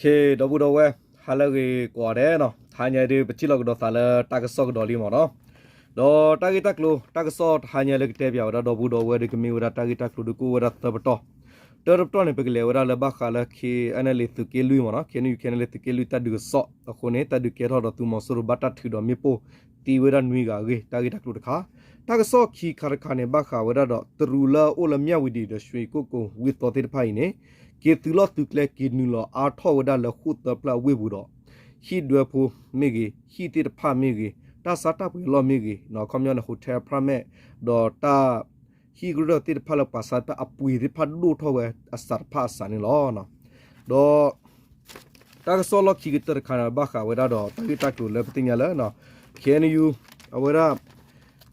ဒီပုၢ်ဒီဝဲၢ် ဟါလၢအဂ့ၤကိးဂၤဒဲးနီၤ, တဟါညါဒုး ပထံၣ်လိာ်ကဒီးသးလၢတၢ်ကစီၣ်ကဒီးလံမ့ၢ်နီၤ, ဒီးတၢ်ဂ့ၢ်တၢ်ကျိၤ တၢ်ကစီၣ်တဟါညါလၢကတဲပၠးဝဲဒၣ်ဒီပုၢ်ဒီဝဲၢ်ဒီး ကမ့ၢ်ဝဲဒၣ်တၢ်ဂ့ၢ်တၢ်ကျိၤဒုးကအိၣ်ဝဲဒၣ်သၢပတီၢ်, တၢတပတီၢ်န့ၣ် ပကလဲၤဝဲဒၣ်လၢဘၣ်ဃးလၢ KNLA သုးက့လွံၢ်မ့ၢ်နီၤ, KNU KNLA သုးက့လွံၢ်တၢ်ဒုးကစီၣ်အဃိန့ၣ် တၢ်ဒုးကဲထီၣ်ဒီးသုးမီၤစိရိၤဘၣ်တၢ်ထုးဒီးမ့ၣ်ပိၢ် သံဝဲဒၣ်နွံဂၤအဂ့ၢ် တၢ်ဂ့ၢ်တၢ်ကျိၤတခါ, တၢ်ကစီၣ်ခံခါတခါန့ၣ် ဘၣ်ဃးဝဲဒၣ်ဒီးတရူးလၢအအိၣ်လၢမၠၣ်ဝံၤဒံၣ်ဒီး ရွှေကုက္ကို ဝ့ၢ်သီသ့ၣ်တဖၣ်အံၤန့ၣ် က့ၤသုးလီၢ်သုးကျဲ က့ၤနုာ်လီၤအါထီၣ်ဝဲဒၣ်လၢဃိၣ်သၢဖျၢၣ်အဝ့ၢ်ပူၤဒီး ဟံၣ်ဒွဲဖိမ့ၢ်ဂ့ၤ, ဟံၣ်သ့ၣ်တဖၣ်မ့ၢ်ဂ့ၤ, တၢ်ဆါတၢ်ပှ့ၤအလီၢ်မ့ၢ်ဂ့ၤ, ခီပညီန့ၣ် hotel apartment ဒီးတၢ် ဟံၣ်ကရၢၢ်သ့ၣ်တဖၣ်လၢပှၤဆါတၢ်အပှ့ၤသ့ၣ်တဖၣ်ဒိၣ်ထီၣ်ဝဲအစးတဖၣ်အစးန့ၣ်လီၤ. ဒီး တၢ်ကစီၣ်လီၢ်ခံကတၢၢ်တခါန့ၣ် ဘၣ်ဃးဝဲဒၣ်ဒီးတၢ်ဂ့ၢ်တၢ်ကျိၤလၢပသ့ၣ်ညါလၢ KNU အဝဲဒၣ်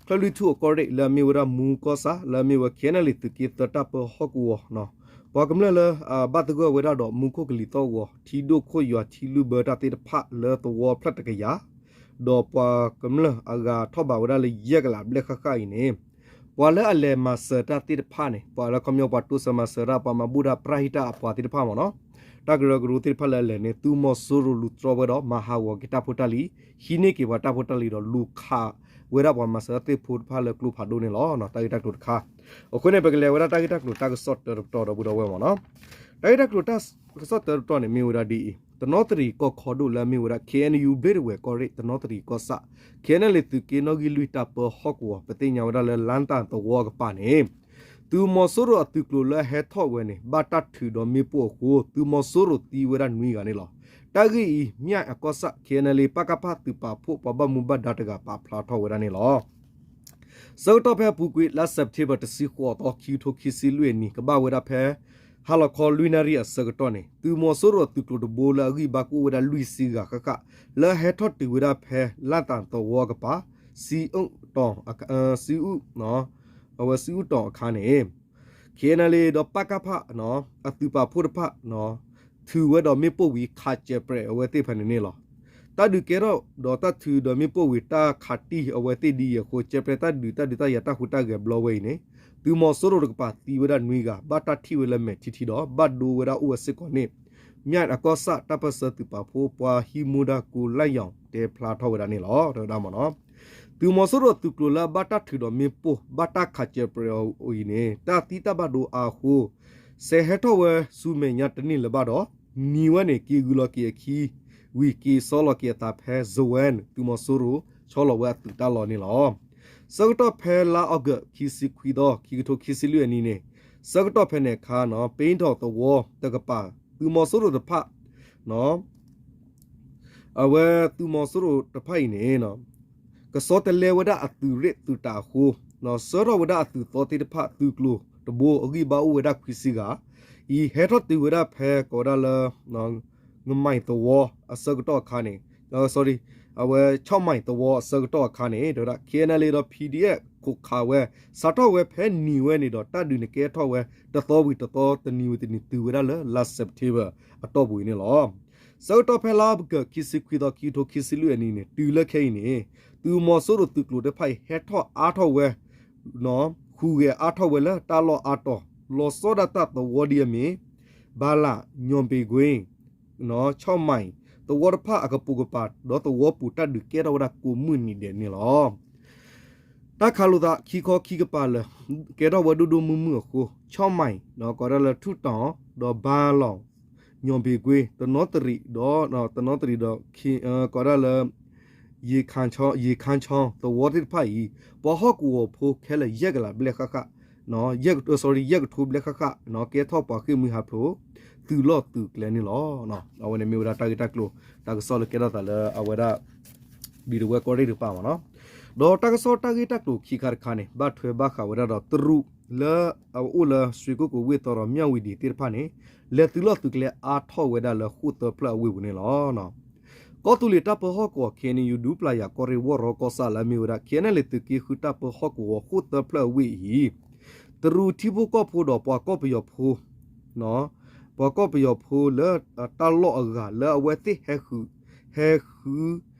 ချၢၣ်လွံၢ်ထူၣ်အကီၢ်ရ့ၣ် လၢအမ့ၢ်ဝဲဒၣ်မူကီၢ်ဆၣ် လၢအမ့ၢ်ဝဲ KNLA သုးက့သၢတၢ်ပၢဟီၣ်ကဝီၤ ပှၤကမျၢၢ်လၢ ဘၣ်သဂၢၢ်ဝဲဒၣ်ဒီးမူခိၣ်ကလံၤသီၣ်ဂီၤ ထံဒိၣ်ခိၣ်ယွၤထံလုၢ်ဘၢတၢ်သ့ၣ်တဖၣ်လၢသဝီဖျၢၣ်တကယၤ ဒီးပှၤကမျၢၢ်အဂၤထီၣ်ဘးဝဲဒၣ်လၢယဲၢ်ကလးဘျဲၣ်ဃၣ်ဃၣ်အံၤန့ၣ် ပှၤလၢအလဲၤမၤစၢၤတၢ်သ့ၣ်တဖၣ်န့ၣ် ပှၤလၢခီပညီပှၤတိစၢၤမၤစၢၤတၢ် ပှၤမၤဘူၣ်တၢ် ပရဟံၣ်တၢ်အပှၤသ့ၣ်တဖၣ်မ့ၢ်နီၤ တၢ်ကရၢကရိသ့ၣ်တဖၣ်လၢအလဲၤန့ၣ် သုးမီၤစိရိၤလူၤတြီဝဲဒီးမၤဟးဂီၤက့ၤတၢ်ဖိတၢ်လံၤ ဟံးန့ၢ်က့ၤပှၤတၢ်ဖိတၢ်လံၤဒီးလူၤခးဝဲဒၣ်ပှၤမၤစၢၤတၢ်သ့ၣ်ဖိတဖၣ်လၢကျိဖးဒိၣ်န့ၣ်လီၤ. တၢ်ဂ့ၢ်တၢ်ကျိၤတခါ အဃိန့ၣ် ပကလဲၤဝဲဒၣ်တၢ်ဂ့ၢ်တၢ်ကျိၤတၢ်ကစီၣ်တၢတပတီၢ်ဒီပုၢ်ဒီဝဲၢ်မ့ၢ်နီၤ တၢ်ဂ့ၢ်တၢ်ကျိၤတၢ်ကစီၣ်တၢတပတီၢ်န့ၣ် မ့ၢ်ဝဲဒၣ်ဒ်အံၤ တနီသရံၣ်ကီၢ်ခီဒိၣ်လၢအမ့ၢ်ဝဲဒၣ် KNU ဘျ့ဒဝဲၢ်ကီၢ်ရ့ၣ် တနီသရံၣ်ကီၢ်ဆၣ် KNLA သုးက့နီၣ်ဂံၢ်လွံၢ်တၢ်ပၢဟီၣ်ကဝီၤ ပသ့ၣ်ညါဝဲဒၣ်လၢ လါတၢ်သဝီအကပၤန့ၣ် သုးမီၤစိရိၤအသုးကျိၤလၢအဟဲထီၣ်ဝဲန့ၣ် ဘၣ်တၢ်ထုးဒီးမ့ၣ်ပိၢ်အဃိ သုးမီၤစိရိၤသံဝဲဒၣ်နွံဂၤန့ၣ်လီၤ. တၢ်ဂ့ၢ်အံၤ မၠၣ်အကီၢ်ဆၣ် KNLA ပကဖ သုးပာ်ဖှိၣ်ပှၤဘၣ်မူဘၣ်ဒါတဂၤပာ်ဖျါထီၣ်ဝဲဒၣ်န့ၣ်လီၤ. ဆၢကတီၢ်ဖဲအပူၤကွံာ် လါစဲးပထ့ဘၢၣ် တဆံဃိးသီ ခံကထိခံဆံလွံၢ်အနံၣ် ကဘၣ်ဝဲဒၣ်ဖဲ ဟါလီၤခီလွံၢ်နၣ်ရံၣ်အဆၢကတီၢ်န့ၣ် သုးမီၤစိရိၤအသုးကျိၤတဘိလၢအဂံၢ်ဘါကအိၣ်ဝဲဒၣ်လွံၢ်ဆံဂၤဃၣ်ဃၣ် လၢအဟဲထီၣ်တုၤဝဲဒၣ်ဖဲ လါတၢ်သဝီအကပၤ စံအူတီၢ် စံအူ အဝဲစံအူတီၢ်အခါန့ၣ် KNLA ဒီး ပကဖ အသုးပာ်ဖှိၣ်တဖၣ် ထုးဝဲဒီးမ့ၣ်ပိၢ်ဝံၤ ခးစဲးပြဲးအဝဲသ့ၣ်ဖဲန့ၣ်န့ၣ်လီၤ. တၢ်ဒုးကဲထီၣ်ဒီးတၢ်ထုးဒီးမ့ၣ်ပိၢ်ဝံၤ တၢ်ခးတံၢ်အဝဲသ့ၣ်ဒ်အံၤအဃိ စဲးပြဲးတၢ်ဒုးတၢ်ဒုးတၢ်ယၤတၢ်ဟူးတၢ်ဂဲၤဘျီဝဲအံၤန့ၣ် သုးမီၤစိရိၤတကပၤသံဝဲဒၣ်နွံဂၤ ဘၣ်တၢ်ထံၣ်ဝဲလၢမဲာ်ထံထံဒီး ဘၣ်ဒိဝဲဒၣ်အိၣ်ဝဲစ့ၢ်ကီးန့ၣ် မၠၣ်အကီၢ်ဆၣ် တၢ်ပၢၢ်ဆၢသုးပာ်ဖှိၣ်ပှၤဟံးမူဒါ ကိုလန့်ယောင် တဲဖျါထီၣ်ဝဲဒၣ်န့ၣ်လီၤ တဲဝဲဒၣ်မ့ၢ်နီၤ. သုးမီၤစိရိၤသုးကျိၤလၢအဘၣ်တၢ်ထုးဒီးမ့ၣ်ပိၢ် ဘၣ်တၢ်ခးစဲးပြဲးအီၤအံၤန့ၣ် တၢ်သံတၢ်ဘၣ်ဒိအါအဃိ စဲးဟဲထီၣ်ဝဲဆူမဲာ်ညါတန့ၢ်လၢၤဘၣ်ဒီး နံၤဝဲန့ၣ် က့ၤဂုာ်လီၤက့ၤအခံ ဝံၤက့ၤဆီလီၤက့ၤအသးဖဲ စဝဲၣ် သုးမီၤစိရိၤဆီလီၤဝဲအသုးတၢ်လီၢ်န့ၣ်လီၤ. ဆၢကတီၢ်ဖဲလါအီကူး ခံဆံခွံသီ ခံကထိခံဆံလွံၢ်အနံၤန့ၣ် ဆၢကတီၢ်ဖဲန့ၣ်အခါနီၤ ပ့ထီၣ်သဝီတကပၤ သုးမီၤစိရိၤတဖၣ် အဝဲသုးမီၤစိရိၤတဖၣ်အံၤန့ၣ် ကဆီတလဲဝဲဒၣ်အသုးရ့ၣ်သုးတၢ်အဃိ ဆှၢထီၣ်ဝဲဒၣ်အသုးသီသ့ၣ်တဖၣ်သုးကျိၤတဘိအဂံၢ်ဘါအိၣ်ဝဲဒၣ်ခွံဆံဂၤ အံၤဟဲထီၣ်တုၤဝဲဒၣ်ဖဲကိးဝဲဒၣ်လၢ ငမံၤသဝီအဆၢကတီၢ်အခါန့ၣ် sorry အဝဲ ဆီၣ်မံၤသဝီအဆၢကတီၢ်အခါန့ၣ် တဲဝဲဒၣ် KNLA ဒီး PDF ခိးခးဝဲ စးထီၣ်ဝဲဖဲနံၤဝဲန့ၣ်ဒီး တၢ်ဒုးန့ၣ်ကဲထီၣ်ဝဲ တသီဝံၤတသီ တနံၤဝံၤတနံၤ တုၤဝဲဒၣ်လၢလါ September အတီၢ်ပူၤအံၤန့ၣ်လီၤ. ဆၢကတီၢ်ဖဲလါအီကူး ခံဆံခွံသီ ခံကထိခံဆံလွံၢ်အနံၤန့ၣ် တုၤလၢခဲအံၤန့ၣ် သုးမီၤစိရိၤသုးကျိၤတဖၣ်အံၤ ဟဲထီၣ်အါထီၣ်ဝဲ ဃုဂဲၤအါထီၣ်ဝဲလၢတၢ်လီၢ်အါတီၤ လီၤဆီဒၣ်တၢ်သဝီဒ်အမ့ၢ် ဘၤလး ညောင်ပင်ကွင်း ဆီၣ်မံၤ သဝီတဖၣ်အကပိာ်ကပၤ ဒီးသဝီပူၤတၢ်ဒုးကဲထီၣ်ဝဲဒၣ်ကိးမုၢ်နံၤဒဲးန့ၣ်လီၤ. တၢ်ခးလိာ်သးခံခီခံကပၤလၢာ် ကဲထီၣ်ဝဲဒိၣ်ဒိၣ်မုၢ်မုၢ်အဃိ ဆီၣ်မံၤ ဒီးကိးဒၣ်လၢထူၣ်တီၤ ဒီးဘၤလီၤ ညောင်ပင်ကွင်း တနီသရံးဒီး တနီသရံးဒီး ကိးဒၣ်လၢ ယ့ခါဆီ သဝီသ့ၣ်တဖၣ်အံၤ ပှၤဟီၣ်ကဝီၤဖိခဲလၢာ်ယဲၢ်ကလးဘျဲၣ်ဃၣ်ဃၣ် sorry ယဲၢ်ကထိဘျဲၣ်ဃၣ်ဃၣ် ကဲထီၣ်ပှၤဃ့ၢ်မှံဟးဖျိး သုးလီၢ်သုးကျဲန့ၣ်လီၤ. အဝဲန့ၣ်မ့ၢ်ဝဲဒၣ်တၢ်ဂ့ၢ်တၢ်ကျိၤ တၢ်ကစီၣ်လၢကဲထီၣ်သးလၢအဝဲဒၣ် ဘျံးဒဝဲၢ်ကီၢ်ရ့ၣ်တကပၤမ့ၢ်နီၤ. ဒီးတၢ်ကစီၣ်တၢ်ဂ့ၢ်တၢ်ကျိၤခံခါတခါန့ၣ် ဘၣ်ထွဲဘၣ်ဃးဝဲဒၣ်ဒီးတရူးလၢအအိၣ်လၢ ရွှေကုက္ကို ဝ့ၢ်သီဒီး မၠၣ်ဝံၤဒံၣ်သ့ၣ်တဖၣ်န့ၣ် လဲၤသုးလီၢ်သုးကျဲအါထီၣ်ဝဲဒၣ်လၢဃိၣ်သၢဖျၢၣ်အဝ့ၢ်ပူၤန့ၣ်လီၤ. ကီၢ်သူလ့ၤတၢ်ပၢဟီၣ်ကဝီၤ KNU ဒူပျၢ်ယၤကီၢ်ရ့ၣ်ဝီၢ်ရီကီၢ်ဆၣ်လၢအမ့ၢ်ဝဲဒၣ် KNLA သုးက့ဃုတၢ်ပၢဟီၣ်ကဝီၤဃိၣ်သၢဖျၢၣ်အဝ့ၢ်အံၤ တရူးထံဖိကီၢ်ဖိဒီးပှၤကီၢ်ပယီၤဖိ ပှၤကီၢ်ပယီၤဖိလၢတၢ်လီၢ်အဂၤလၢအဝဲသ့ၣ်ဟဲဃု ဟဲဃု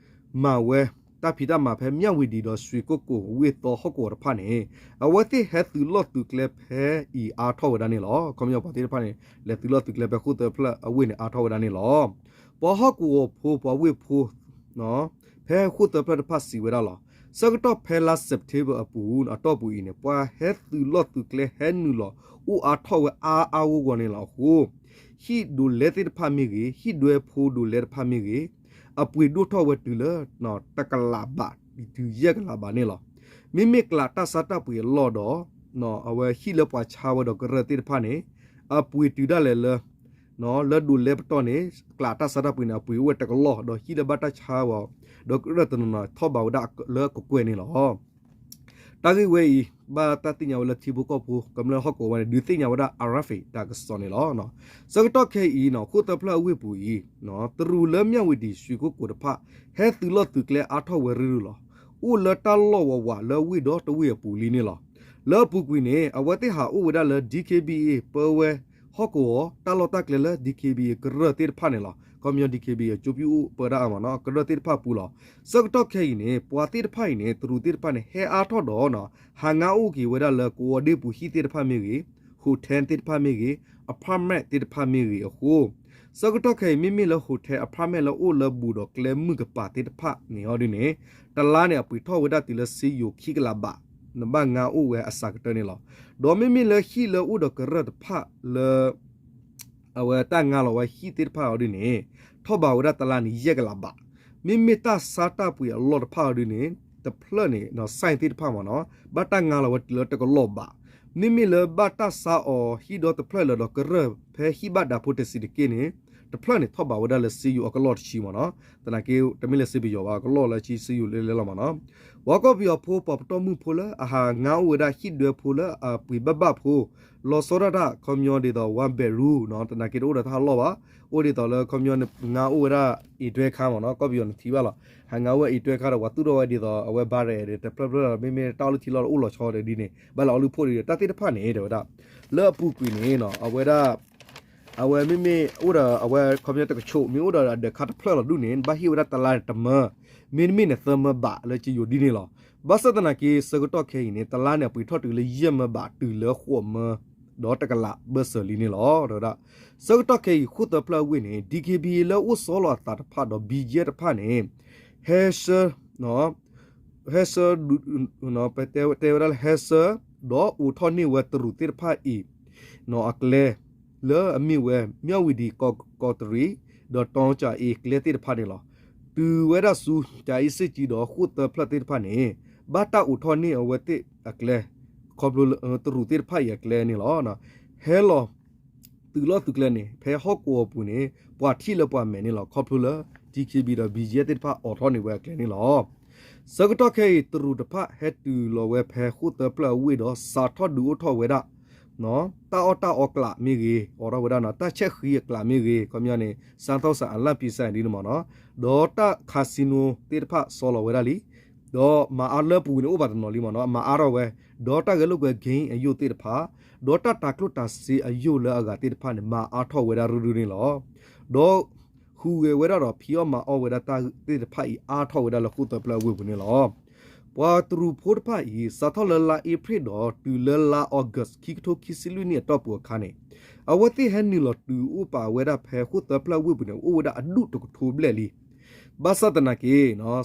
မၤဝဲ တၢ်ဖံးတၢ်မၤဖဲမၠၣ်ဝံၤဒံးဒီး ရွှေကုက္ကို ဝ့ၢ်သီဟီၣ်ကဝီၤတဖၣ်န့ၣ် အဝဲသ့ၣ်ဟဲသုးလီၢ်သုးကျဲဖဲအံၤအါထီၣ်ဝဲဒၣ်န့ၣ်လီၤ. ခီပညီပှၤသ့ၣ်တဖၣ်န့ၣ် လဲၤသုးလီၢ်သုးကျဲဖဲဃိၣ်သၢဖျၢၣ်အဝ့ၢ်န့ၣ် အါထီၣ်ဝဲဒၣ်န့ၣ်လီၤ. ပှၤဟီၣ်ကဝီၤဖိ ပှၤဝ့ၢ်ဖိ ဖဲဃိၣ်သၢဖျၢၣ်တဖၣ်စံးဝဲဒၣ်လီၤ. ဆၢကတီၢ်ဖဲလါ September အပူၤအတီၢ်ပူၤအံၤန့ၣ် ပှၤဟဲသုးလီၢ်သုးကျဲဟဲနုာ်လီၤအိၣ်အါထီၣ်ဝဲအါအါဂီၢ်ဂီၢ်န့ၣ်လီၤ. အဃိ ဟံၣ်ဒိးလဲသ့ၣ်တဖၣ်မ့ၢ်ဂ့ၤ, ဟံၣ်ဒွဲဖိဒိးလဲတဖၣ်မ့ၢ်ဂ့ၤ, အပှ့ၤဒိၣ်ထီၣ်ဝဲတုၤလၢ တကလးဘး တုၤယဲၢ်ကလးဘးန့ၣ်လီၤ. မ့မ့ၢ်ကျးတၢ်ဆါတၢ်ပှ့ၤအလီၢ်ဒီး အဝဲဟံၣ်လၢပှၤဆါဝဲဒီးကရၢၢ်သ့ၣ်တဖၣ်န့ၣ် အပှ့ၤတုၤဒၣ်လဲာ်လၢ လၢဒိးလဲပတီၢ်န့ၣ် ကျးတၢ်ဆါတၢ်ပှ့ၤန့ၣ် အပှ့ၤအိၣ်ဝဲတကလီၢ် ဒီးဟံၣ်လၢဘၣ်တၢ်ဆါဝဲ ဒီးကရၢၢ်တနီၤနီၤထီၣ်ဘးဝဲဒၣ်လၢကကွဲၢ်န့ၣ်လီၤ. တၢ်ဂ့ၢ်ဝဲအံၤ ဘၣ်တၢ်သ့ၣ်ညါဝဲလၢထံဖိကီၢ်ဖိ ကမျၢၢ်ဟီၣ်ကဝီၤဝဲန့ၣ် ဒုးသ့ၣ်ညါဝဲဒၣ် RFA တၢ်ကစီၣ်န့ၣ်လီၤ. ဆၢကတီၢ်ခဲအံၤ ဃိၣ်သၢဖျၢၣ်အဝ့ၢ်ပူၤအံၤ တရူးလၢမၠၣ်ဝံၤဒံး ရွှေကုက္ကို တဖၣ် ဟဲသုးလီၢ်သုးကျဲအါထီၣ်ဝဲရုၢ်ရုၢ်လီၤ. အိၣ်လၢတၢ်လီၢ်ဝးဝးလၢဝ့ၢ်ဒီတဝ့ၢ်အပူၤလံန့ၣ်လီၤ. လၢအပူၤကွံာ်န့ၣ် အဝဲသ့ၣ်ဟးအိၣ်ဝဲဒၣ်လၢ DKBA ပၢဝဲဟီၣ်ကဝီၤ တၢ်လီၢ်တၢ်ကျဲလၢ DKBA ကရၢၢ်သ့ၣ်တဖၣ်န့ၣ်လီၤ. ခီပညီ DKBA အကၠိပူၤအိၣ်ပၢဒၣ်အါမးနီၤ ကရၢၢ်သ့ၣ်တဖၣ်ပူၤလီၤ. ဆၢကတီၢ်ခဲအံၤန့ၣ် ပှၤသ့ၣ်တဖၣ်အံၤန့ၣ် တရူးသ့ၣ်တဖၣ်န့ၣ် ဟဲအါထီၣ်ဒီး ဟးငါအိၣ်က့ၤဝဲဒၣ်လၢကဝီၤဒ့ပူၤဟံၣ်သ့ၣ်တဖၣ်မ့ၢ်ဂ့ၤ, hotel သ့ၣ်တဖၣ်မ့ၢ်ဂ့ၤ, apartment သ့ၣ်တဖၣ်မ့ၢ်ဂ့ၤအဃိ ဆၢကတီၢ်ခဲအံၤ မ့မ့ၢ်လၢ hotel apartment လၢအိၣ်လၢဘူးဒီးကျဲမုၢ်ကပၤသ့ၣ်တဖၣ်န့ၣ်အီၤဒ်န့ၣ် တလါန့ၣ် အပှ့ၤထီၣ်ဝဲဒၣ်တုၤလၢစ့ယိၤခံကလးဘး နဘၣ်ငါအိၣ်ဝဲအစှၤကတၢၢ်န့ၣ်လီၤ. ဒီးမ့မ့ၢ်လၢဟံၣ်လၢအိၣ်ဒီးကရၢၢ်တဖၣ်လၢ အဝဲတၢ်ငါလီၤဝဲဟံၣ်သ့ၣ်တဖၣ်အီၤဒ်န့ၣ် ထီၣ်ဘးဝဲဒၣ်တလါန့ၣ် ယဲၢ်ကလးဘး. မ့မ့ၢ်တၢ်ဆါတၢ်ပှ့ၤအလီၢ်တဖၣ်အီၤဒ်န့ၣ် တဖျၢၣ်န့ၣ် ဆိုင်သ့ၣ်တဖၣ်မးနီၤ ဘၣ်တၢ်ငါလီၤဝဲတုၤလၢတကလီၢ်ဘး. မ့မ့ၢ်လၢဘၣ်တၢ်ဆါအီၤဟံၣ်ဒီတဖျၢၣ်လၢၤဒီးကရၢၢ်ဖဲဟံၣ်ဘၣ်ဒးဖိတဆံးတက့ၢ်န့ၣ် တဖျၢၣ်န့ၣ် ထီၣ်ဘးဝဲဒၣ်လၢစ့ယိၤအကလီၢ်တဆံမးနီၤ. သနာ်က့ တမ့ၢ်လၢစ့ပယီၤဘၣ် အကလီၢ်လၢဆံစ့ယိၤလဲၤလဲၤလီၤမးနီၤ. ပှၤကီၢ်ပယီၤဖိ ပှၤပတီၢ်မုၢ်ဖိလၢအဟးငါအိၣ်ဝဲဒၣ်ဟံၣ်ဒွဲဖိလၢအပှ့ၤဘၣ်ဘၣ်ဖိ လီၤဆီဒၣ်တၢ် ခီပညီဒ်သိး one bedroom နီၤ သနာ်က့တအိၣ်ဒီးတၢ်လီၢ်ဘၣ်, အိၣ်ဒ်သိးလၢခီပညီနငါအိၣ်ဝဲဒၣ် အ့ၣ်တွဲခါမးနီၤ ကီၢ်ပယီၤနထံၣ်ဘၣ်လီၤ. ဟးငါအိၣ်ဝဲအ့ၣ်တွဲခါဒီး ပှၤသူၣ်ထီၣ်ဝဲဒ်သိး အဝဲဘါရဲၣ်ဒီး တဖျၢၣ်ဖျၢၣ်ဒီး မ့မ့ၢ်တၢ်အီၣ်လုၢ်ထံလီၢ်ဒီးအိၣ်လီၤဆီဒီးဒ်န့ၣ် ဘၣ်လဲၤအီၣ်လုၢ်ဖှိၣ်ဒီး တၢ်သ့ၣ်တဖၣ်န့ၣ် တဲဝဲဒၣ် လၢအပူၤကွံာ်န့ၣ်နီၤ အဝဲဒၣ် အဝဲမ့မ့ၢ်အိၣ်ဒီးအဝဲခီပညီတကဆိး မ့ၢ်အိၣ်ဒီးအဒၢးခါတဖျၢၣ်လီၤဒ်န့ၣ် ဘၣ်ဟ့ၣ်ဝဲဒၣ်တလါန့ၣ်တမၢ, မ့တမ့ၢ်န့ၣ်သၢမၢဘးလၢကယိၤဒ်န့ၣ်လီၤ. ဘၣ်ဆၣ်သနာ်က့ ဆၢကတီၢ်ခဲအံၤန့ၣ် တလါန့ၣ် အပှ့ၤထီၣ်တုၤလၢယဲၢ်မၢဘးတုၤလၢဃိးမၢ ဒီးတကလးဘၢၣ်စၢၤလံန့ၣ်လီၤ တဲဝဲဒၣ်. ဆၢကတီၢ်ခဲအံၤ ဃိၣ်သၢဖျၢၣ်အဝ့ၢ်န့ၣ် DKBA လၢအိၣ်ဆီလီၤအသးတဖၣ်ဒီး ဘံယဲၢ်တဖၣ်န့ၣ် ဟဲဆှၢ ဟဲဆှၢ တဲဝဲဒၣ်လၢဟဲဆှၢ ဒီးအိးထီၣ်န့ၢ်ဝဲတရူးသ့ၣ်တဖၣ်အံၤ အကျဲ လၢအမ့ၢ်ဝဲ မၠၣ်ဝံၤဒံး ကီးတရံး ဒီးတီကၠၤအ့ကျဲသ့ၣ်တဖၣ်န့ၣ်လီၤ. တုၤဝဲဒၣ်ဆူ ကၠၤအ့စ့ၣ်ကၠံဒီးဃိၣ်သၢဖျၢၣ်သ့ၣ်တဖၣ်န့ၣ် ဘၣ်တၢ်အိးထီၣ်န့ၢ်အဝဲသ့ၣ်အကျဲ ခီဖျိတရူးသ့ၣ်တဖၣ်အံၤအကျဲန့ၣ်လီၤ. ဟဲလီၤ သုးလီၢ်သုးကျဲန့ၣ် ဖဲဟီၣ်ကဝီၤအပူၤန့ၣ် ပှၤထံၣ်လၢပှၤမဲာ်န့ၣ်လီၤ. ခီဖျိလၢ DKBA ဒီး ဘံယဲၢ်သ့ၣ်တဖၣ်အိးထီၣ်န့ၢ်ဝဲအကျဲန့ၣ်လီၤ. ဆၢကတီၢ်ခဲအံၤ တရူးတဖၣ်ဟဲတုၤလီၤဝဲဖဲဃိၣ်သၢဖျၢၣ်အဝ့ၢ်ဒီး စးထီၣ်ဒုးအိၣ်ထီၣ်ဝဲဒၣ် တၢ်အီၣ်တၢ်အီအကျးမ့ၢ်ဂ့ၤ အိးထီၣ်ဝဲဒၣ်နီၤ တၢ်ဆဲးဃံအကျးမ့ၢ်ဂ့ၤ ခီပညီန့ၣ် စးထီၣ်စးအလၣ်ပံစၢ်ဒ်န့ၣ်မးနီၤ ဒီးတၢ် casino သ့ၣ်တဖၣ်ဆီလီၤဝဲဒၣ်လံ. ဒီးမၤအါလၢပူၤန့ၣ်အိၣ်ဘၣ်တနီၤလံမးနီၤ မၤအါထီၣ်ဝဲ ဒီးတၢ်ဂဲၤလိာ်ကွဲ game အယိၣ်သ့ၣ်တဖၣ် ဒီးတၢ်တၤကျိၣ်တၤစ့အယိၣ်လၢအဂၤသ့ၣ်တဖၣ်န့ၣ် မၤအါထီၣ်ဝဲဒၣ်ရုၢ်ရုၢ်န့ၣ်လီၤ. ဒီး ဟူးဂဲၤဝဲဒၣ်ဒီးဖံးအီၣ်မၤအီၣ်ဝဲဒၣ်တၢ်သ့ၣ်တဖၣ်အံၤအါထီၣ်ဝဲဒၣ်လၢဃိၣ်သၢဖျၢၣ်အဝ့ၢ်ပူၤန့ၣ်လီၤ. ပှၤတရူးဖိတဖၣ်အံၤ စးထီၣ်လၢလါအ့ဖြ့ၣ်ဒီးတုၤလၢလါအီကူး ခံကထိခံဆံလွံၢ်နံၣ်အတီၢ်ပူၤအခါန့ၣ် အဝဲသ့ၣ်ဟဲနုာ်လီၤတုၤအိၣ်ပာ်ဝဲဒၣ်ဖဲဃိၣ်သၢဖျၢၣ်ဝ့ၢ်ပူၤန့ၣ် အိၣ်ဝဲဒၣ်အဒူၣ်တကထိဘျဲၣ်လံ. ဘၣ်ဆၣ်သနာ်က့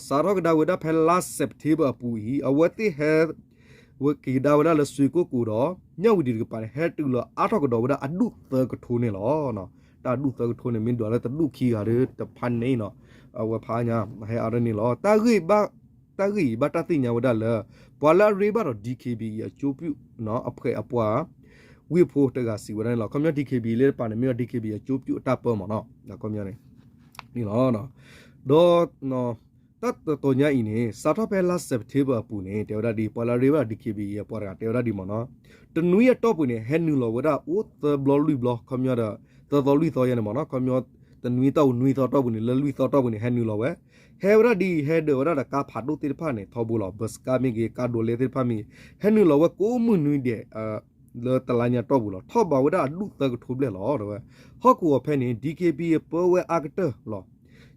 စးထီၣ်ကဒါဝဲဒၣ်ဖဲလါစဲးပထ့ဘၢၣ်အပူၤအံၤ အဝဲသ့ၣ်ဟဲ က့ၤကဒါဝဲဒၣ်လၢ ရွှေကုက္ကို ဒီး မၠၣ်ဝံၤဒံးတကပၤန့ၣ် ဟဲတုၤလီၤအါထီၣ်ကဒီးဝဲဒၣ်အဒူၣ်သၢကထိန့ၣ်လီၤ. တၢ်ဒူၣ်သၢကထိန့ၣ် မ့ၢ်ဒွးလၢတဒူၣ်ခံဂၤဒီးတဖးန့ၣ်နီၤ အဝဲဖးညါ ဟဲအါထီၣ်န့ၣ်လီၤ. တၢ်ဂ့ၢ်အံၤဘၣ်တၢ်သ့ၣ်ညါဝဲဒၣ်လၢ ပှၤလၢအရ့ဘၣ်ဒီး DKBA အကၠိပူၤ အဖှဲးအပှၤ ဝ့ၢ်ဖိတဂၤစံးဝဲဒၣ်န့ၣ်လီၤ. ခီပညီ DKBA လၢတပၤန့ၣ် မ့ၢ်ဝဲ DKBA အကၠိပူၤအတၢ်ပၢမးနီၤ ခီပညီန့ၣ် န့ၣ်လီၤ. ဒီး တၢ်တတီၤညါအံၤန့ၣ် စးထီၣ်ဖဲလါစဲးပထ့ဘၢၣ်အပူၤန့ၣ် တဲဝဲဒၣ်ဒ် ပှၤလၢအရ့ဘၣ် DKBA အပှၤတဂၤတဲဝဲဒၣ်ဒ်မးနီၤ တနွံအတီၢ်ပူၤန့ၣ် ဟဲနုာ်လီၤဝဲဒၣ်အိၣ်သၢဘျီလွံၢ်ဘျီ ခီပညီဒီး သၢသီလွံၢ်သီယါန့ၣ်မးနီၤ ခီပညီ တနွံတီၢ်ပူၤ နွံသီတီၢ်ပူၤန့ၣ် လၢလွံၢ်သီတီၢ်ပူၤန့ၣ် ဟဲနုာ်လီၤဝဲ ဟဲဝဲဒၣ်ဒ်အံၤ ဟဲဒၢးဝဲဒၣ်ဒီးကါဖးဒိၣ်သ့ၣ်တဖၣ်န့ၣ် ထီဘိလီၤ ဘၢးစကါမ့ၢ်ဂ့ၤ ကါဒိးလဲသ့ၣ်တဖၣ်မ့ၢ်ဂ့ၤ ဟဲနုာ်လီၤဝဲကိးမုၢ်နွံဒဲး လၢတလါညါတီၢ်ပူၤလီၤ. ထီၣ်ဘးဝဲဒၣ်အဒူၣ်သၢကထိဘျဲၣ်လီၤ တဲဝဲ. ဟီၣ်ကဝီၤဖဲန့ၣ် DKBA ပၢဝဲအါကတၢၢ်လီၤ.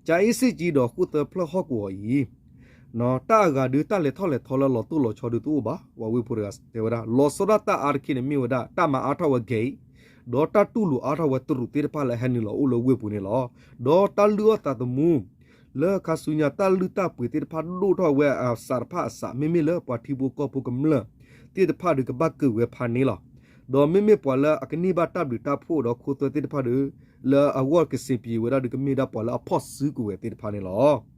ကၠၤအ့စ့ၣ်ကၠံဒီးဃိၣ်သၢဖျၢၣ်ဟီၣ်ကဝီၤအံၤ တၢ်အဂၤဒုး တၢ်လဲၤထီၣ်လဲၤထီလၢလီၤတိၢ်လီၤဆီဒုးတအိၣ်ဘၣ်. ပှၤဝ့ၢ်ဖိတဂၤတဲဝဲဒၣ် လီၤဆီဒၣ်တၢ်အါတက့ၢ်န့ၣ်မ့ၢ်ဝဲဒၣ် တၢ်မၤအါထီၣ်ဝဲ gate ဒီးတၢ်တူၢ်လိာ်အါထီၣ်ဝဲတရူးသ့ၣ်တဖၣ်လၢအဟဲနုာ်လီၤအိၣ်လၢဝ့ၢ်ပူၤန့ၣ်လီၤ. ဒီးတၢ်လုၢ်အီၣ်သးသမူ လၢခါဆူညါတၢ်လုၢ်တၢ်ပှ့ၤသ့ၣ်တဖၣ်ဒိၣ်ထီၣ်ဝဲအစးတဖၣ်အစး မ့မ့ၢ်လၢပှၤထံဖိကီၢ်ဖိကမျၢၢ်သ့ၣ်တဖၣ်ဒုးကဘၣ်ကၢၢ်ဝဲဖးန့ၣ်လီၤ. ဒီးမ့မ့ၢ်ပှၤလၢအကန့ၢ်ဘၣ်တၢ်ဘျုးတၢ်ဖှိၣ်ဒီးခိသွဲသ့ၣ်တဖၣ်ဒီး လၢအဂီၢ်ကစ့းပံၤဝဲဒၣ်ဒုးကမ့ၢ်ဒၣ်ပှၤလၢအဖီၣ်စုကဝဲၤသ့ၣ်တဖၣ်န့ၣ်လီၤ.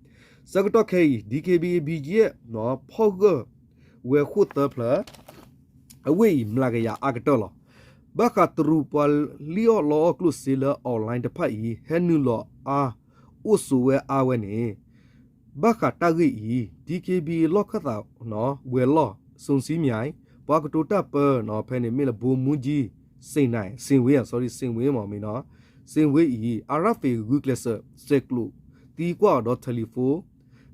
ဆၢကတီၢ်ခဲအံၤ DKBA BGF ဖီၣ်ဂၢၢ်ဝဲဃိၣ်သၢဖျၢၣ် အဝ့ၢ်အံၤ မျးကယၤအါကတၢၢ်လီၤ. ဘၣ်ဃးတရူးပှၤလံၣ်အီၣ်လီအီၣ်ကျိၣ်စ့လၢ online တဖၣ်အံၤ ဟဲနုာ်လီၤအါ အိၣ်ဆိးဝဲအါဝဲန့ၣ် ဘၣ်ဃးတၢ်ဂ့ၢ်အံၤ DKBA လီၢ်ခၢၣ်သး ဝဲၤလီၢ် စုံစံမၠဲ ပှၤကတိၤတၢ်ပၢ ဖဲန့ၣ်မ့ၢ်လၢ ဗိုလ်မှူးကြီး စိန်နိုင် စိန်ဝင်း sorry စိန်ဝင်းမ့ၢ်မ့ၢ်နီၤ စိန်ဝင်းအံၤ အရၣ်သ့ၣ်ဂုာ်ကျဲးစၢး ဆဲးကျိးသံကွၢ်အီၤဒီး telephone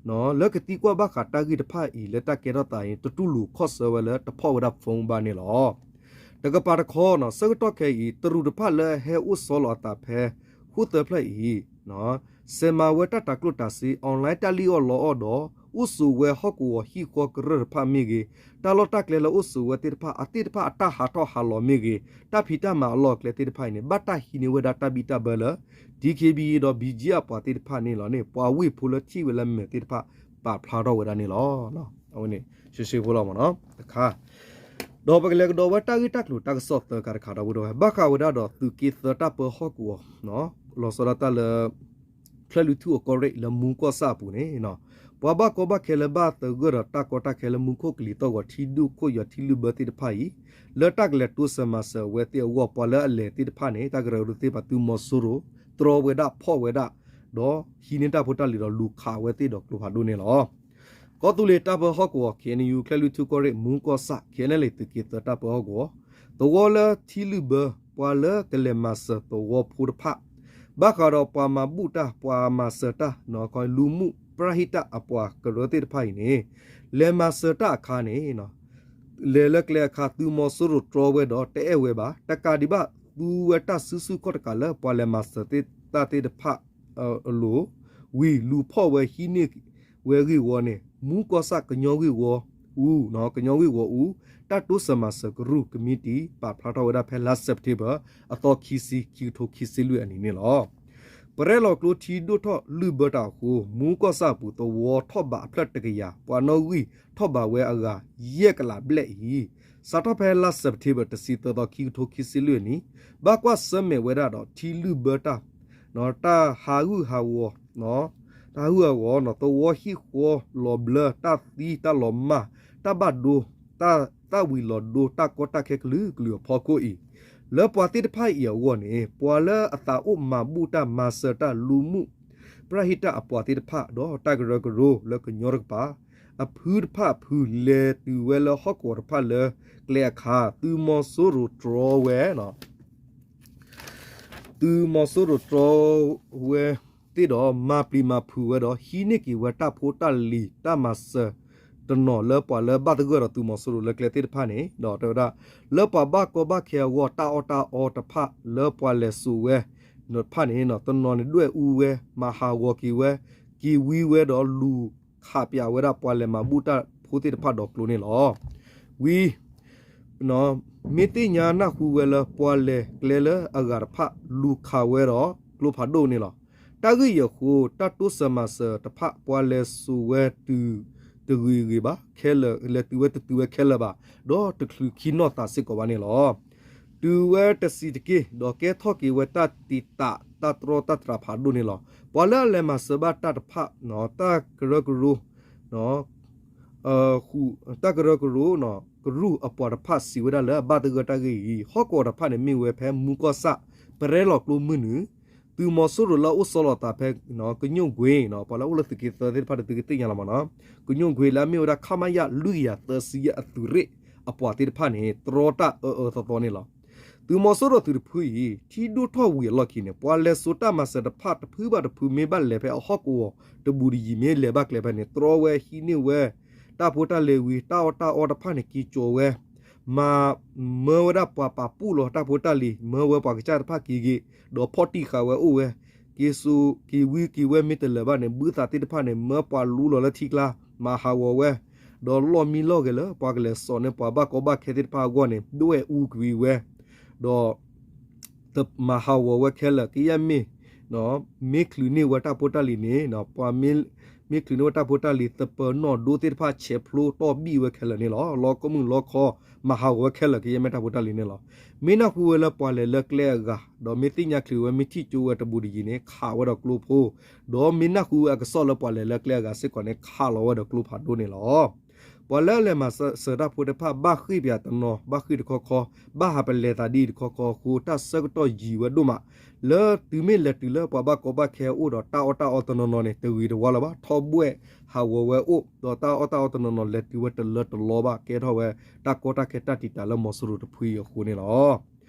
လၢကသံကွၢ်ဘၣ်ဃးတၢ်ဂ့ၢ်တဖၣ်အံၤ လၢတၢ်ကဲထီၣ်သးအံၤ တတူၢ်လိာ်ခီၣ်ဆၢဝဲလၢတဖီၣ်ဝဲဒၣ် phone ဘၣ်န့ၣ်လီၤ. တကပၤတခီနီၤ ဆၢကတီၢ်ခဲအံၤ တရူးတဖၣ်လၢအဟဲအိၣ်ဆီလီၤအသးဖဲ ဃိၣ်သၢဖျၢၣ်အံၤ ဆဲးမၤဝဲတၢ်တၤကျိၣ်တၤစ့ online တၢ်လံၣ်အီၣ်လီအီၣ်ဒီး အိၣ်ဆိးဝဲဟီၣ်ကဝီၤဟံၣ်ဃီကရၢၢ်တဖၣ်မ့ၢ်ဂ့ၤ, တၢ်လီၢ်တၢ်ကျဲလၢအိၣ်ဆိးဝဲသ့ၣ်တဖၣ် အသ့ၣ်တဖၣ်အတၢ်ဟးထီၣ်ဟးလီၤမ့ၢ်ဂ့ၤ, တၢ်ဖံးတၢ်မၤအလီၢ်အကျဲသ့ၣ်တဖၣ်အံၤန့ၣ် ဘၣ်တၢ်ဟံးန့ၢ်ဝဲဒၣ်တၢ်ဘံၣ်တၢ်ဘၢလၢ DKBA ဒီး BGF အပှၤသ့ၣ်တဖၣ်န့ၣ်လီၤန့ၣ် ပှၤဝ့ၢ်ဖိလၢထံၣ်ဝဲလၢမဲာ်သ့ၣ်တဖၣ် ပာ်ဖျါထီၣ်ဝဲဒၣ်န့ၣ်လီၤ. အဝဲန့ၣ် ရှဲရှဲဖိလီၤမ့ၢ်နီၤ တခါ ဒီးပကလဲၤကဒီးဝဲတၢ်ဂ့ၢ်တၢ်ကျိၤတၢ်ကစီၣ်သၢခါတခါဒီးဝဲဒၣ် ဘၣ်ဃးဝဲဒၣ်ဒီးသုးက့သၢတၢ်ပၢဟီၣ်ကဝီၤ လီၤဆီဒၣ်တၢ်လၢ ချၢၣ်လွံၢ်ထူၣ်အကီၢ်ရ့ၣ်လၢမူကီၢ်ဆၣ်အပူၤန့ၣ် ပှၤဘၣ်ကီဘၣ်ခဲလၢဘၣ်သဂၢၢ်ဒီးတၢ်ကီတၢ်ခဲလၢမူခိၣ်ကလံၤသီၣ်ဂီၤထံဒိၣ်ခိၣ်ယီၤထံလုၢ်ဘၢသ့ၣ်တဖၣ်အံၤ လၢတၢ်ကလဲၤတိစၢၤမၤစၢၤအဝဲသ့ၣ်အဂီၢ် ပှၤလၢအလဲၤသ့ၣ်တဖၣ်န့ၣ် တၢ်ကရၢကရိသ့ၣ်တဖၣ် သုးမီၤစိရိၤ တြီဝဲဒၣ်ဖီၣ်ဝဲဒၣ် ဒီးဟံးန့ၢ်တၢ်ဖိတၢ်လံၤဒီးလူၤခးဝဲသ့ၣ်ဒီးကျိဖးဒိၣ်န့ၣ်လီၤ. ကီၢ်သူလ့ၤတၢ်ပၢဟီၣ်ကဝီၤ KNU ချၢၣ်လွံၢ်ထူၣ်ကီၢ်ရ့ၣ် မူကီၢ်ဆၣ် KNLA သုးက့သၢတၢ်ပၢဟီၣ်ကဝီၤ သဝီလၢထံလုၢ်ဘၢ ပှၤလၢကလဲၤမၤစၢၤသဝီဖိတဖၣ် ဘၣ်ဃးဒီးပှၤမၤဘူၣ်တၢ် ပှၤမၤစၢၤတၢ် လူမှုပရဟိတအပှၤကရၢသ့ၣ်တဖၣ်အံၤန့ၣ် လဲၤမၤစၢၤတၢ်အခါန့ၣ် လဲၤလၢကျဲအခါ သုးမီၤစိရိၤတြီဝဲဒီးတအဲၣ်ဝဲဘၣ်. တကးဒံးဘၣ် သူဝဲတၢ်စုဆူၣ်ခီၣ်တကးလၢပှၤလဲၤမၤစၢၤသ့ၣ်တၢ်သ့ၣ်တဖၣ်အလိၤ ဝံၤလူၤဖီၣ်ဝဲဟံးန့ၢ်ဝဲဂ့ၢ်ဝီန့ၣ် မူကီၢ်ဆၣ်ကညီဂ့ၢ်ဝီအူ ကညီဂ့ၢ်ဝီအူ တၢ်တိစၢၤမၤစၢၤကရူၢ်ကမံးတံာ် ပာ်ဖျါထီၣ်ဝဲဒၣ်ဖဲလါစဲးပထ့ဘၢၣ် အသီခံဆံ ခံကထိခံဆံလွံၢ်အနံၣ်န့ၣ်လီၤ. ပရဲလီၤကျိထံဒိၣ်ထီၣ်လုၢ်ဘၢတၢ်အဃိ မူကီၢ်ဆၣ်အပူၤသဝီထီၣ်ဘးအဖျၢၣ်တကယၤ ပှၤနီၣ်ဂံၢ်ထီၣ်ဘးဝဲအဂၤ ယဲၢ်ကလးဘျဲၣ်အံၤ စးထီၣ်ဖဲလါစဲးပထ့ဘၢၣ် တဆံသၢသီ ခံကထိခံဆံလွံၢ်အနံၣ် ဘၣ်ကွၢ်ဆၢၣ်မဲာ်ဝဲဒၣ်ဒီးထံလုၢ်ဘၢတၢ် တၢ်ဟးဂူာ်ဟးဂီၤ တၢ်ဟးဂူာ်ဟးဂီၤ သဝီဟံၣ်ဃီလီၤဘျၢ တၢ်သံတၢ်လီၤမၢ် တၢ်ဘၣ်ဒိ တၢ်သၣ်ဝံၤလီၤဒိ တၢ်ကီတၢ်ခဲကလုာ်ကလုာ်အဖီခိၣ်အံၤ လၢပှၤသ့ၣ်တဖၣ်အံၤအဂီၢ်န့ၣ် ပှၤလၢအသးအိၣ်မၤဘူၣ်တၢ်မၤစၢၤတၢ်လူၤမုၣ် ပရဟိတအပှၤသ့ၣ်တဖၣ် ဒီးတၢ်ကရၢကရိလၢကညီတကပၤ အဖုတဖၣ်အဖု လဲၤတုၤဝဲလၢဟီၣ်ကဝီၤတဖၣ်လၢကျဲအခါ သုးမီၤစိရိၤတြီဝဲ သုးမီၤစိရိၤတြီဝဲသ့ၣ်ဒီး မၤပျံၤမၤဖုးဝဲဒီး ဟံးန့ၢ်က့ၤဝဲတၢ်ဖိတၢ်လံၤတၢ်မၤစၢၤတနီၤလၢပှၤလၢဘၣ်သဂၢၢ်ဒီးသုးမီၤစိရိၤလၢကျဲသ့ၣ်တဖၣ်န့ၣ် ဒီးတဲဝဲဒၣ် လၢပှၤဘၣ်ကီဘၣ်ခဲအဂီၢ် တၢ်အီၣ်တၢ်အီတဖၣ်လၢပှၤလဲၤစိာ်ဝဲ တဖၣ်န့ၣ် တနီၤန့ၣ်ဒွဲၣ်အူဝဲ မၤဟးဂီၤက့ၤဝဲ က့ၤဝံဝဲဒီးလူၤခးပၠးဝဲဒၣ်ပှၤလဲၤမၤဘူၣ်တၢ်ဖိသ့ၣ်တဖၣ်ဒီးကျိန့ၣ်လီၤ. ဝံၤ မ့ၢ်သ့ၣ်ညါနၢ်ဟူဝဲလၢပှၤလဲၤကျဲလၢအဂၤတဖၣ်လူၤခးဝဲဒီးကျိဖးဒိၣ်န့ၣ်လီၤ. တၢ်ဂ့ၢ်အံၤအဃိ တၢ်တိစၢၤမၤစၢၤတဖၣ် ပှၤလဲၤစိာ်ဝဲတုၤတဂ့ၤဂ့ၤဘၣ် ခဲလၢာ် လဲၤတုၤဝဲတတုၤဝဲခဲလၢာ်ဘၣ် ဒီးတချုးခံနီၢ်သးစ့ၢ်ကီးဘၣ်န့ၣ်လီၤ. တုၤဝဲတဆံးတက့ၢ် ဒီးကဲထီၣ်က့ၤဝဲတၢ်တံာ်တာ် တၢ်တြီတၢ်တြးဖးဒိၣ်န့ၣ်လီၤ. ပှၤလၢအလဲၤမၤစၢၤဘၣ်တၢ်တဖၣ် တၢ်ကရၢကရိ တၢ်ကရၢကရိ ကရူၢ်အပှၤတဖၣ်စံးဝဲဒၣ်လၢ ဘၣ်သဂၢၢ်တၢ်ဂ့ၢ်အံၤ ဟီၣ်ကဝီၤတဖၣ်န့ၣ်မ့ၢ်ဝဲဖဲမူကီၢ်ဆၣ် ပရဲလီၤကျိမုၢ်နုာ် သုးမီၤစိရိၤလၢအအိၣ်ဆီလီၤသးဖဲ ကညိၣ်ကွ့ ပှၤလၢအအိၣ်လၢသုးက့သၢသ့ၣ်တဖၣ်ဒီးသုကသ့ၣ်ညါလီၤမ့ၢ်နီၤ ကညိၣ်ကွ့လၢအမ့ၢ်ဝဲဒၣ် ခမရ လွံၢ်ကယၤသၢဆံယဲၢ်အသုးရ့ၣ်အပှၤသ့ၣ်တဖၣ်န့ၣ် တြီတၢ်အၢအၢသီသီန့ၣ်လီၤ. သုးမီၤစိရိၤသုးတဖုအံၤ ထံဒိၣ်ထီၣ်ဝံၤအလီၢ်ခံန့ၣ် ပှၤလဲၤစိာ်တၢ်မၤစၢၤတဖၣ်တဖုဘၣ်တဖုမ့ၢ်ဘၣ်လဲၤဖဲအဟီၣ်ကဝီၤတဘူးတယံၤ မ့ၢ်လဲၤဘၣ်ကျဲဖဲန့ၣ် တြီဝဲဟံးန့ၢ်ဝဲ တၢ်ဖိတၢ်လံၤဝံၤ တၢ်အီၣ်တၢ်အီတဖၣ်န့ၣ် က့ၤကၠီၤဝဲ မၤမၢဝဲဒၣ်ပှၤပာ်ပူၣ်လီၤတၢ်ဖိတၢ်လံၤ မၢဝဲပှၤကစၢ်တဖၣ်က့ၤဂ့ၤ ဒီးဖီၣ်တံၢ်ဃာ်ဝဲအိၣ်ဝဲ က့ၤစိာ်က့ၤဝံက့ၤဝဲမ့ၢ်တလၢာ်ဘၣ်န့ၣ် ဘုသးသ့ၣ်တဖၣ်န့ၣ် မၢပှၤလူလီၤလၢထံကျါ မၤဟးဂီၤဝဲ, ဒီးလီၢ်မံလီၢ်ဂဲၤလၢပှၤကလဲၤစိာ်န့ၢ်ပှၤဘၣ်ကီဘၣ်ခဲသ့ၣ်တဖၣ်အဂီၢ်န့ၣ် ဒွဲၣ်အူကွံာ်ဝဲ, ဒီး မၤဟးဂီၤဝဲခဲလၢာ် ကယဲၢ်မ့ၢ် မ့ၢ်ချုးန့ၢ်ဝဲတၢ်ဖိတၢ်လံၤန့ၣ် ပှၤ မ့ၢ်ချုးန့ၢ်ဝဲတၢ်ဖိတၢ်လံၤ သပၢၤနီၣ်ဒိသ့ၣ်တဖၣ် ဆဲးဖျိတီၢ်ဘံၣ်ဝဲခဲလၢာ်န့ၣ်လီၤ. လီၢ်ကိးမုၢ်လီၢ်ခီ မၤဟးဂီၤဝဲခဲလၢာ် ကယဲၢ်မ့ၢ်တၢ်ဖိတၢ်လံၤန့ၣ်လီၤ. မ့ၢ်နၢ်ဟူဝဲလၢပှၤလဲၤလၢကျဲအဂၤ ဒီးမ့ၢ်သ့ၣ်ညါချုးဝဲ မ့ၢ်ထံၣ်ကၠိဝဲတဘူးတယံၤန့ၣ် ခးဝဲဒီးကျိဖိ, ဒီးမ့ၢ်နၢ်ဟူဝဲအကစီၣ်လၢပှၤလဲၤလၢကျဲအဂၤစ့ၢ်ကီးန့ၣ် ခးလီၤဝဲဒီးကျိဖးဒိၣ်န့ၣ်လီၤ. ပှၤလၢအလဲၤမၤစၢၤတၢ်ဖိတဖၣ် ဘၣ်ဃ့ၢ်ပၠးတနီၤ ဘၣ်ဃ့ၢ်တခီခီ, ဘၣ်ဟးပလဲၤသးဒ်အံၤတခီခီအဃိ တၢ်ဆၢကတီၢ်ယံာ်ဝဲဒိၣ်မး, လၢတုၤမ့ၢ်လဲၤတုၤလၢပှၤဘၣ်ကီဘၣ်ခဲအအိၣ်ဒီးတၢ်အီၣ်တၢ်အီတနီၤနီၤန့ၣ် တဂ့ၤတဝါလၢၤဘၣ်, ထီဘှဲၣ်ဟးဂီၤဝဲအိၣ် ဒီးတၢ်အီၣ်တၢ်အီတနီၤနီၤ လဲၤတုၤဝဲတလၢတလီဘၣ် ကဲထီၣ်ဝဲတၢ်ကီတၢ်ခဲတၢ်တံာ်တာ်လၢမီၤစိရိၤတဖုအံၤအဃိန့ၣ်လီၤ.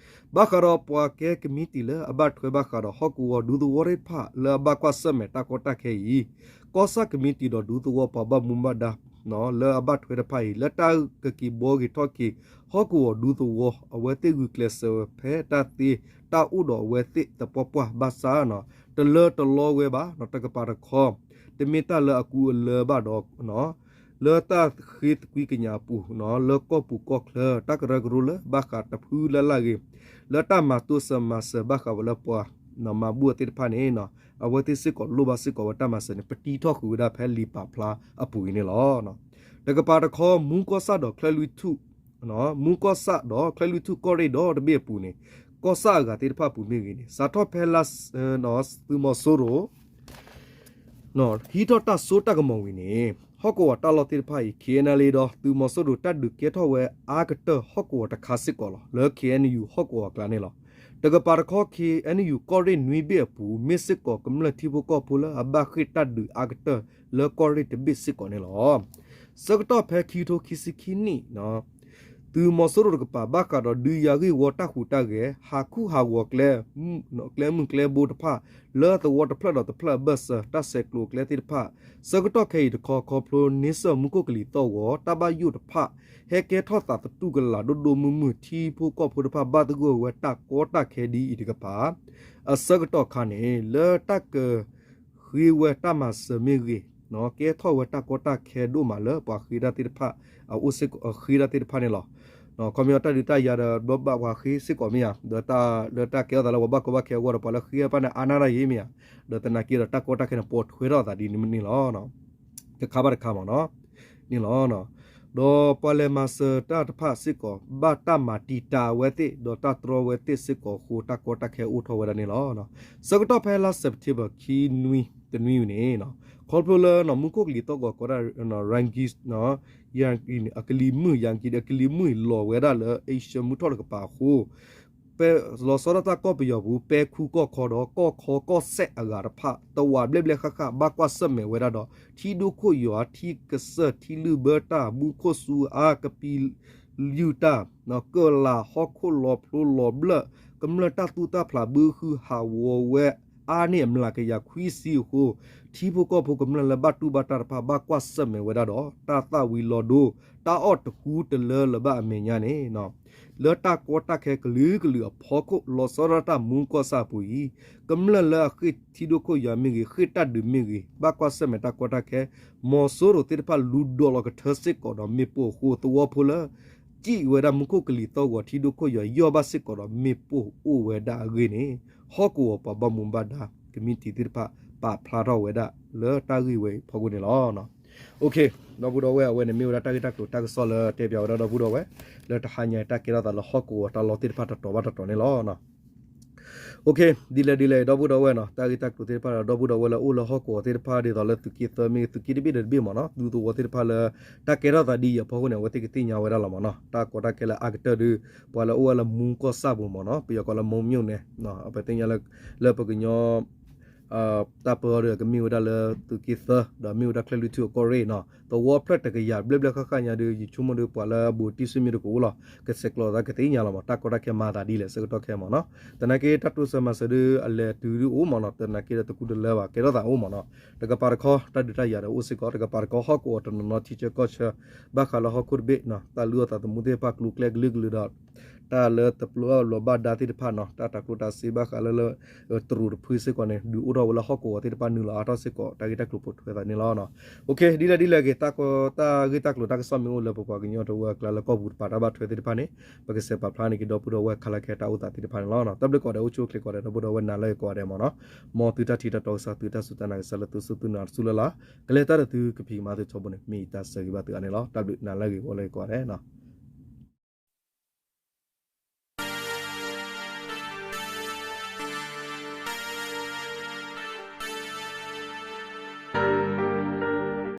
ဘၣ်ဃးဒီးပှၤကဲကမံးတံာ်လၢအဘၣ်ထွဲဘၣ်ဃးဒီးဟီၣ်ကဝီၤဒူသဝီသ့ၣ်တဖၣ်လၢအဘၣ်ကွၢ်ဆၢၣ်မဲာ်တၢ်ကီတၢ်ခဲအံၤ, ကီၢ်ဆၣ်ကမံးတံာ်ဒီးဒူသဝီပှၤဘၣ်မူဘၣ်ဒါ လၢအဘၣ်ထွဲတဖၣ်အံၤ လၢတၢ်ကက့ၤဘှီဂ့ၤထီၣ်က့ၤ ဟီၣ်ကဝီၤဒူသဝီ အဝဲသ့ၣ်ဂုာ်ကျဲးစၢးဝဲဖဲတၢ်သ့တၢ်အိၣ်ဒီးအဝဲသ့ၣ်သပှၢ်ပှၢ် ဘၣ်ဆၣ် တလၢတလီဝဲဘၣ် တကပၤတခီ တမ့ၢ်တၢ်လၢအကူအလၢဘၣ်ဒီး လၢတၢ်ဃ့သကွံာ်ကညးအပူၤ လၢကီၢ်ပူၤကီၢ်ချၢ တၢ်ကရၢကရိလၢဘၣ်ဃးတဖုလၢ်လၢ်ဂ့ၤ လၢတၢ်မၤတိစၢၤမၤစၢၤဘၣ်ဃးဝဲလၢပှၤ မၤဘူၣ်သ့ၣ်တဖၣ်န့ၣ် အဝဲသ့ၣ်စ့ၢ်ကီးလိၣ်ဘၣ်စ့ၢ်ကီးဝဲတၢ်မၤစၢၤန့ၣ် ပတံထီၣ်ဃုာ်ဝဲဒၣ်ဖဲလံာ်ပာ်ဖျါအပူၤအံၤန့ၣ်လီၤ. တကပၤတခီ မူကီၢ်ဆၣ်ဒီးချၢၣ်လွံၢ်ထူၣ် မူကီၢ်ဆၣ်ဒီးချၢၣ်လွံၢ်ထူၣ်ကီၢ်ရ့ၣ်ဒီတဘ့ၣ်အပူၤန့ၣ် ကီၢ်ဆၣ်အဂၤသ့ၣ်တဖၣ်အပူၤမ့ၢ်ဂ့ၤန့ၣ် စးထီၣ်ဖဲလါ သုးမီၤစိရိၤ ဟံးထီၣ်တၢ်စိတၢ်ကမီၤဝံၤန့ၣ် ဟီၣ်ကဝီၤတၢ်လီၢ်သ့ၣ်တဖၣ်အံၤ ခ့ၣ်အဲၣ်အဲၣ်လ်အ့ ဒီးသုးမီၤစိရိၤတၢ်ဒုးကဲထီၣ်ဝဲအါကတၢၢ်ဟီၣ်ကဝီၤတခါစ့ၢ်ကီးလီၤ. လၢ ခ့ၣ်အဲၣ်ယူၣ် ဟီၣ်ကဝီၤအကျါန့ၣ်လီၤ. တကပၤတခီ ခ့ၣ်အဲၣ်ယူၣ် ကီၢ်ရ့ၣ်နွံဘ့ၣ်အပူၤ မ့ၢ်စ့ၢ်ကီးကမျၢၢ်ထံဖိကီၢ်ဖိလၢအဘၣ်ဃ့ၢ်တၢ်ဒုးအါကတၢၢ်လၢကီၢ်ရ့ၣ်တဘ့ၣ်စ့ၢ်ကီးန့ၣ်လီၤ. ဆၢကတီၢ်ဖဲခံကထိခံဆံခံနံၣ် သုးမီၤစိရိၤတကပၤ ဘၣ်ဃးဒီးဒုးယၤဂ့ၢ်ဝီတၢ်ဟူးတၢ်ဂဲၤ ဟးခူၣ်ဟးဂီၤကျဲ ကျဲမုၢ်ကျဲဘိတဖၣ် လၢသဝီတဖျၢၣ်ဒီးတဖျၢၣ်အဘၢၣ်စၢၤ တၢ်ဆဲးကျိးကျဲသ့ၣ်တဖၣ် ဆၢကတီၢ်ခဲအံၤတခီ ခီဖျိန့ဆၢၣ်မူခိၣ်ကလံၤသီၣ်ဂီၤ တၢ်ဘၣ်ယိၣ်တဖၣ် ဟဲကဲထီၣ်သးသတူၢ်ကလာ်ဒိၣ်ဒိၣ်မုၢ်မုၢ် ထံဖိကီၢ်ဖိတဖၣ်ဘၣ်သဂၢၢ်ဝဲတၢ်ကီတၢ်ခဲဒ်အံၤတကပၤ အဆၢကတီၢ်ခါန့ၣ် လၢတၢ်က ဃ့ဝဲတၢ်မၤစၢၤမ့ၢ်ဂ့ၤ, ကဲထီၣ်ဝဲတၢ်ကီတၢ်ခဲဒိၣ်မးလၢပှၤဃ့တၢ်သ့ၣ်တဖၣ် အအိၣ်စ့ၢ်ကီး ဃ့တၢ်သ့ၣ်တဖၣ်န့ၣ်လီၤ. ခီပညီတၢ်ဒုးတၢ်ယၤဒီး ဘၣ်ပှၤဃ့စ့ၢ်ကီးမ့ၢ်ဧါ, ဒီးတၢ်လၢတၢ်ကဲထီၣ်သးလၢပှၤဘၣ်ကီဘၣ်ခဲအဂီၢ်ဒီး ပှၤလၢဃ့အပၢ်န့ၣ် အါနၢ်တၢ်ယ့မ့ၢ်ဧါ, ဒီးသနာ်က့ဒီးတၢ်ကီတၢ်ခဲန့ၣ် ပိာ်ထွဲထီၣ်သးဒ်န့ၣ်လီၤ. တခါဘၣ်တခါမ့ၢ်နီၤ, န့ၣ်လီၤ. ဒီးပှၤလဲၤမၤစၢၤတၢ်တဖၣ်စ့ၢ်ကီး ဘၣ်တၢ်မၤတံာ်တာ်အဝဲသ့ၣ် ဒီးတၢ်တြီဝဲသ့ၣ်စ့ၢ်ကီးအဃိ တၢ်ကီတၢ်ခဲအိၣ်ထီၣ်ဝဲဒၣ်န့ၣ်လီၤ. ဆၢကတီၢ်ဖဲလါစဲးပထ့ဘၢၣ် ခံနွံ တနွံအံၤန့ၣ် ခီဖျိလၢ မူခိၣ်ကလံၤသီၣ်ဂီၤကိးဒၣ် ရၣ်ကံ အကလံၤမုၢ် ရၣ်ကံ အကလံၤမုၢ်အံၤလီၤဝဲဒၣ်လၢ အ့ရှၢၣ်မုၢ်ထီၣ်တကပၤအဃိ လီၤဆီဒၣ်တၢ်ကီၢ်ပယီၤပူၤ ပဲခူကီၢ်ခီဒီး ကီၢ်ခီကီၢ်စဲၣ်အဂၤတဖၣ် တဝာ်ဘျဲၣ်ဘျဲၣ်ဃၣ်ဃၣ် ဘၣ်ကွၢ်ဆၢၣ်မဲာ်ဝဲဒၣ်ဒီး ထံဒိၣ်ခိၣ်ယွၤ ထံကစၢၢ် ထံလုၢ်ဘၢတၢ် မူခိၣ်စူအါ ကပံယုၢ်တၢ် ကၢၢ်လၤ ဟီၣ်ခိၣ်လီၤဖျိလီၤဘျၢၣ် ကမျၢၢ်တၢ်သူၣ်တၢ်ဖျးဘုဟုဟးဂီၤဝဲ အါန့ၢ်အမျးကယၤခွံဆံအဃိ ထံဖိကီၢ်ဖိကမျၢၢ်လၢဘၣ်တူၢ်ဘၣ်တၢ်တဖၣ် ဘၣ်ကွၢ်ဆၢၣ်မဲာ်ဝဲဒၣ်ဒီး တၢ်သၣ်ဝံၤလီၤဒိ တၢ်အီၣ်တဃူတလၢလၢၤဘၣ်အမဲာ်ညါန့ၣ် လၢတၢ်ကီတၢ်ခဲကလုာ်ကလုာ်အဖီခိၣ် လီၤဆီဒၣ်တၢ်မူကီၢ်ဆၣ်အပူၤအံၤ ကမျၢၢ်လၢအဃ့ၢ်ထံဒိၣ်ခိၣ်ယွၤမ့ၢ်ဂ့ၤ ဃ့ၢ်တၢ်ဒုးမ့ၢ်ဂ့ၤ ဘၣ်ကွၢ်ဆၢၣ်မဲာ်တၢ်ကီတၢ်ခဲ မီၤစိရိၤသ့ၣ်တဖၣ်လူၤဒိးလီၤကထၢစ့ၢ်ကီးဒီးမ့ၣ်ပိၢ်အဃိ သဝီဖိလၢ စံၣ်ဝဲဒၣ်မူခိၣ်ကလံၤသီၣ်ဂီၤထံဒိၣ်ခိၣ်ယွၤ ယီၢ်ဘၣ်စ့ၢ်ကီးဒီးမ့ၣ်ပိၢ်အိၣ်ဝဲဒၣ်အဂ့ၢ်န့ၣ် ဟီၣ်ကဝီၤပှၤဘၣ်မူဘၣ်ဒါ ကမံးတံာ်သ့ၣ်တဖၣ် ပာ်ဖျါထီၣ်ဝဲဒၣ်လၢတၢ်ဂ့ၢ်ဝဲအံၤဖီခိၣ်န့ၣ်လီၤ. ဒီပုၢ်ဒီဝဲၢ် အဝဲန့ၣ်မ့ၢ်ဝဲဒၣ်တၢ်ဂ့ၢ်တၢ်ကျိၤတၢ်ကစီၣ်လၢတဲပၠးဝဲဒၣ်ဒီပုၢ်ဒီဝဲၢ် လၢတဟါညါအံၤတၢ်ကဲထီၣ်သးလၢဟီၣ်ကဝီၤတၢ်လီၢ်သ့ၣ်တဖၣ်တတီၤဘၣ်တတီၤန့ၣ်လီၤ. ဒ်လဲၣ်ဒ်လဲၣ် ဒီပုၢ်ဒီဝဲၢ်နီၤ တၢ်ဂ့ၢ်တၢ်ကျိၤသ့ၣ်တဖၣ်ဒီး ဒီပုၢ်ဒီဝဲၢ်လၢအိၣ်လၢဟီၣ်ကဝီၤသ့ၣ်တဖၣ် ဒ်သိးလၢသုးက့သၢမ့ၢ်ဂ့ၤ သုးက့တဘ့ၣ်ဒီးတဘ့ၣ်မ့ၢ်နီၤ ဒူသဝီသ့ၣ်တဖၣ်လၢ တၢ်ကဲထီၣ်သးဒ်အံၤအဖီခိၣ်န့ၣ် အဝဲသ့ၣ်ကသ့ၣ်ညါဝဲဒၣ်လီၤမ့ၢ်နီၤ တၢ်ကီတၢ်ခဲလၢအါကတၢၢ်ဒီး ပှၤလၢအိၣ်ဝဲလၢမူကီၢ်ဆၣ်ပူၤမ့ၢ်နီၤ ပယီၤကိးလၢ မိမ်းမြို့နယ် ပသ့ၣ်ညါလၢ လၢပကညီ တၢ်ပၢအီၤဒီးကမ့ၢ်ဝဲဒၣ်လၢသုးက့သၢ ဒီးမ့ၢ်ဝဲဒၣ်ချၢၣ်လွံၢ်ထူၣ်အကီၢ်ရ့ၣ်နီၤ သဝီဖျၢၣ်တကယၤဘျဲၣ်ဘျဲၣ်ဃၣ်ဃၣ်ညါဒီး ယဆိကမိၣ်ဒီးပှၤလၢအဘူးတံၢ်စ့ၢ်မ့ၢ်တကအိၣ်လီၤ ကဆဲးကျိးသးကသ့ၣ်ညါလီၤမ့ၢ် တၢ်ကီတၢ်ခဲမၤသးဒ်လဲၣ်ဆၢကတီၢ်ခဲမ့ၢ်နီၤ သနာ်က့တၢ်တိစၢၤမၤစၢၤဒီး အလဲၤတုၤဒ်အိၣ်မ့ၢ်နီၤ သနာ်က့ဒီးတကူတလၢဘၣ် ကဲထီၣ်သးအိၣ်မ့ၢ်နီၤ တကပၤတခီ တၢ်ဒုးတၢ်ယၤဒီးအိၣ်စ့ၢ်ကီး တကပၤတခီ ဟီၣ်ကဝီၤတနီၤနီၤထံဆၢကီၢ်ဆၢ ဘၣ်ဃးလၢဟီၣ်ခိၣ်တဘ့ၣ် တၢ်လုၢ်အီၣ်သးသမူသ့ၣ်တဖၣ်ကျိၤကျဲကလုာ်ကလုာ်ဒီး တၢ်လၢတပျိဘၣ်ဘျီးဘၣ်ဒါသ့ၣ်တဖၣ်နီၤ တၢ်တၤကျိၣ်တၤစ့ဘၣ်ဃးလၢလၢ တရူးတဖုစ့ၢ်ကီးန့ၣ် ဒုးအိၣ်ထီၣ်ဝဲလၢဟီၣ်ကဝီၤသ့ၣ်တဖၣ် နုာ်လီၤအါထီၣ်စ့ၢ်ကီး တၢ်ဂ့ၢ်တၢ်ကျိၤပိာ်ထွဲသးန့ၣ်လီၤ. ဒ်လဲၣ်ဒ်လဲၣ်ဂ့ၤ တၢ်ဂ့ၢ်တၢ်ကျိၤတၢ်ကစီၣ်မ့ၢ်အိၣ်လၢပပှၤကညီတဝၢအကျါလၢကီၢ်ပူၤတပၤတၢ်ဘၣ်ထွဲသ့ၣ်တဖၣ်န့ၣ် ပကစဲးပာ်ဖျါန့ၢ်က့ၤဒီပုၢ်ဒီဝဲၢ်ခဲလၢာ်ခဲဆ့တၢ်အိၣ်သးသ့ၣ်တဖၣ်န့ၣ်လီၤ. တၢ်ဘျုးကိးဂၤဒဲး အိၣ်ဆူၣ်အိၣ်ချ့ကိးဂၤဒဲး ဒီပုၢ်ဒီဝဲၢ်နၤလၢအဂ့ၤကိးဂၤဒဲးမ့ၢ်နီၤ. မ်သုတၢ်ထံၣ်တၢ်တီကစၢ် သုတၢ်စူၢ်တၢ်နာ်ကစၢ်လၢသုစူၢ်သုနာ်တစူၢ်လၢ်လၢ် ကလဲၤတၢ်ဒီးသုကဖံးကမၤသုထီဘိန့ၣ် မ့ၢ်ယတၢ်ဆၢဂ့ၤဘၣ်သုအါန့ၣ်လီၤ. တၢ်ဘျုးနၤလၢအဂ့ၤ အိၣ်လၢဂ့ၤကိးဂၤဒဲး